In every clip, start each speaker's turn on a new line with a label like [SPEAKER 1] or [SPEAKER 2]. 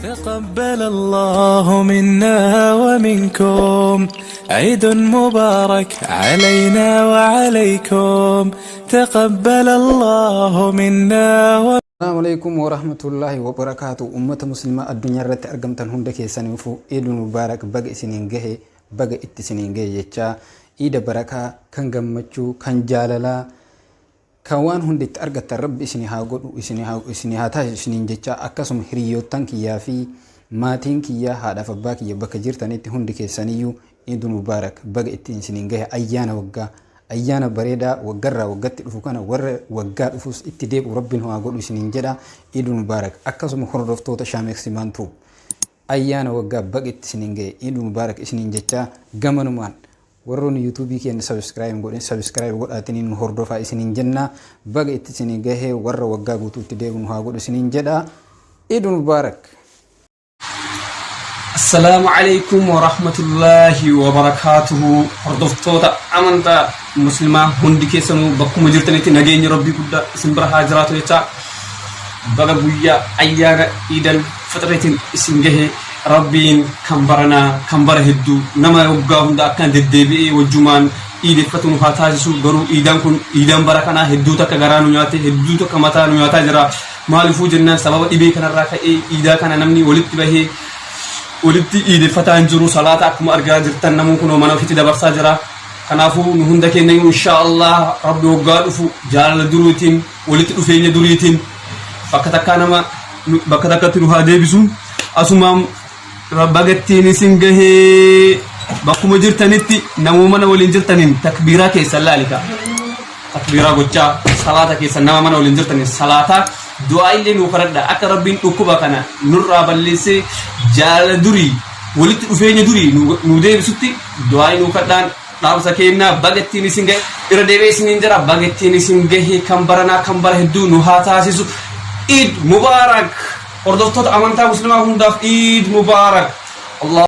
[SPEAKER 1] تقبل الله منا ومنكم عيد مبارك علينا وعليكم تقبل الله منا و
[SPEAKER 2] Assalaamu alaikum warahmatullaahi wabarakaatu. Ummata muslimaa addunyaa irratti argamtan hunda keessaniifuu Iid Mubaarak, baga isiniin gahe, baga itti isiniin gahe jechaa, iida barakaa kan gammachuu, kan jaalalaa, kan waan hundi itti argattan Rabbi isinii haa godhu, isinii haa taasisu isiniin jechaa, akkasuma hiriyoottan kiyyaa fi maatiin kiyyaa, haadhaaf abbaa kiyya bakka jirtanitti hundi keessaniyyuu Iid Mubaarak, baga ittiin isiniin gahe. Ayyaana waggaa, ayyaana bareedaa waggarraa waggatti dhufu kana warra waggaa dhufus itti deebi'u Rabbiin haa godhu isiniin jedha. Iid Mubaarak. Akkasuma hordoftoota Shaameeksi Maantuu, ayyaana waggaa baga itti isiniin gahe, Iid Mubaarak isiniin jechaa, gamanumaan warroonni yuutuubii keenya subscribe godhin subscribe godhaatiin nu hordofaa isiniin jenna. Baga itti isinii gahee, warra waggaa guutuu itti deebi'u nu haa godhu isiniin jedha. Iid Mubaarak.
[SPEAKER 3] Assalaamu alaikum wa rahmatullahi wa barakaatuhu. Hordoftoota amantaa muslimaa hundi keessanuu bakkuma jirtanitti nageenyi Rabbii guddaa isin bira haa jiraatu jechaa, baga guyyaa ayyaana Iidal Fixriitiin isin gahe. Rabbiin kan baranaa kan bara hedduu nama waggaa hunda akkana deddeebi'ee wajjumaan iideffatu nu haa taasisu. Garuu iidaan kun, iidaan bara kanaa hedduu takka garaa nu nyaate, hedduu takka mataa nu nyaataa jira. Maaliifuu jennaan, sababa dhibee kanarraa ka'ee iidaa kana namni walitti bahee walitti iideffataa hin jiru. Salaata akkuma argaa jirtan namuu kunoo mana ofiitti dabarsaa jira. Kanaafuu nu hunda keenya iyyuu insha Allah Rabbi waggaa dhufu jaalala duriitiin, walitti dhufeenya duriitiin bakka takkaa nama bakka takkatti nu haa deebisu. Asumaan bagattiin isin gahee, bakkuma jirtanitti namuu mana waliin jirtaniin takbiiraa keessan laalika. Takbiiraa gochaa, salaata keessan nama mana waliin jirtaniin salaataa, du'aa illee nuu kadhadha akka Rabbiin dhukkuba kana nurraa balleessee jaalala durii, walitti dhufeenya durii nu deebisutti du'aa nuu kadhaan dhaamsa kennaa. Baga ittiin isin gahe, irra deebi'ee isiniin jira, baga ittiin isin gahe. Kan baranaa kan bara hedduu nu haa taasisu. Iid Mubaarak. Hordoftoota amantaa muslimaa hundaaf Iid Mubaarak. Allah.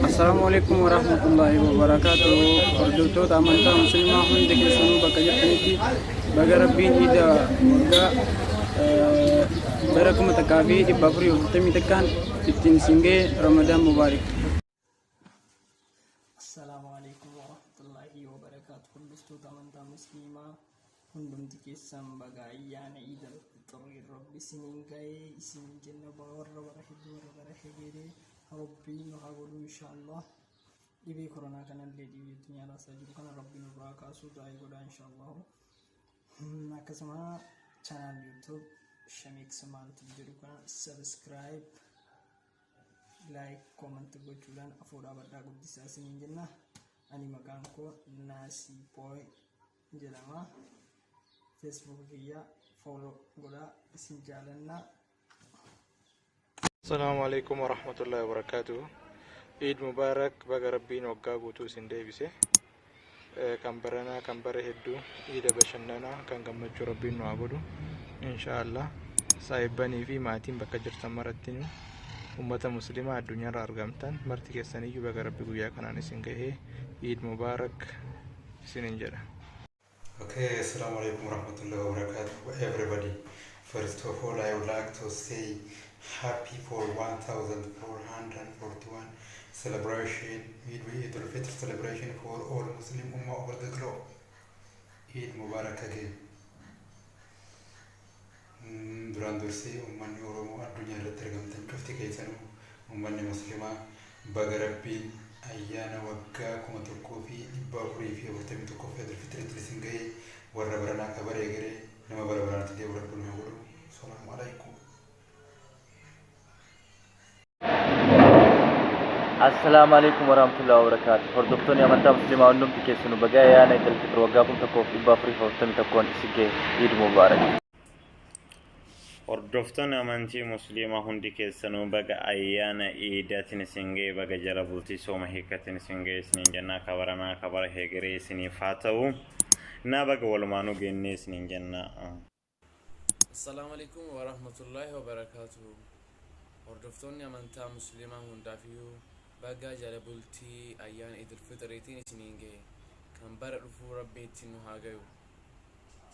[SPEAKER 4] Assalaamu alaikum warahmatullahi wabarakatuh. Hordoftoota amantaa musliimaa hundi keessanuu bakka jirtanitti baga Rabbiin iida waggaa bara 1441n ittiin isin ga'e. Ramadaan Mubaarik.
[SPEAKER 5] Assalaamu alaikum warahmatullahi wabarakaatu. Hordoftoota amantaa musliimaa hundumti keessan baga ayyaana Iidal Fixrii Rabbi isiniin ga'ee isin jenna. Warra bara hedduu, warra bara hegeree Rabbi nu haa godhu inshaallah. Dhibee koronaa kanallee, dhibee addunyaa raasaa jiru kana Rabbi nurraa kaasuu du'aa godhaa inshaallah. Akkasuma channel YouTube Shameeks Maantu jedhu kana subscribe, like, comment gochuudhaan afoo dhaabadhaa guddisaa isiniin jenna. Ani maqaan koo Naasii Boy jedhama. Facebook kiyya follow godhaa. Isin jaalannaa.
[SPEAKER 6] Assalaamu alaikum warahmatullahi wabarakatuh. Eid Mubarak, baga Rabbiin waggaa guutuu isin deebise. Kan baranaa kan bara hedduu, iida bashannanaa kan gammachuu Rabbiin nu haa godhu. Insha Allah. Saahibbanii fi maatiin bakka jirtan marattinuu, ummata muslimaa addunyaarra argamtan marti keessaniyyuu baga Rabbi guyyaa kanaan isin gahee, Eid Mubarak isinin jedha.
[SPEAKER 7] Okay, Assalamu alaikum warahmatullahi wabarakatuh, everybody. First of all, I would like to say happy for 1441 celebration, Eid al-Fitr celebration for all Muslim Ummah over the globe. Eid Mubarak again. Duraan dursee uummanni Oromoo addunyaa irratti argamtan cufti keessanuu, uummanni Muslimaa, baga Rabbiin ayyaana waggaa 1441ffaa Idil Fitriitiin isin gahee. Warra baranaa ka bara egeree nama bara baraatti deebi'u Rabbi nu haa godhu. Salaamu alaikum.
[SPEAKER 8] Assalaamu alaikum warahmatullahi wabarakatuh. Hordoftoonni amantaa musliimaa hundumti keessanuu baga ayyaana Idil Fitr waggaa 1441n isin gahe. Eid Mubarak.
[SPEAKER 9] Hordoftoonni amantii musliimaa hundi keessanuu baga ayyaana iidaatiin isin ga'e, baga jala bultii sooma hiikatiin isin ga'e isiniin jennaa. Kabaranaa kabara hegeree isiniif haa ta'u. Naa baga walumaanuu geennee isiniin jennaa.
[SPEAKER 10] Assalaamu alaikum warahmatullaahi wabarakaatuhu. Hordoftoonni amantaa musliimaa hundaafiyyuu baga jala bultii ayyaana Idil Fixriitiin isiniin gahe. Kan bara dhufuu Rabbiin ittiin nu haa gayu.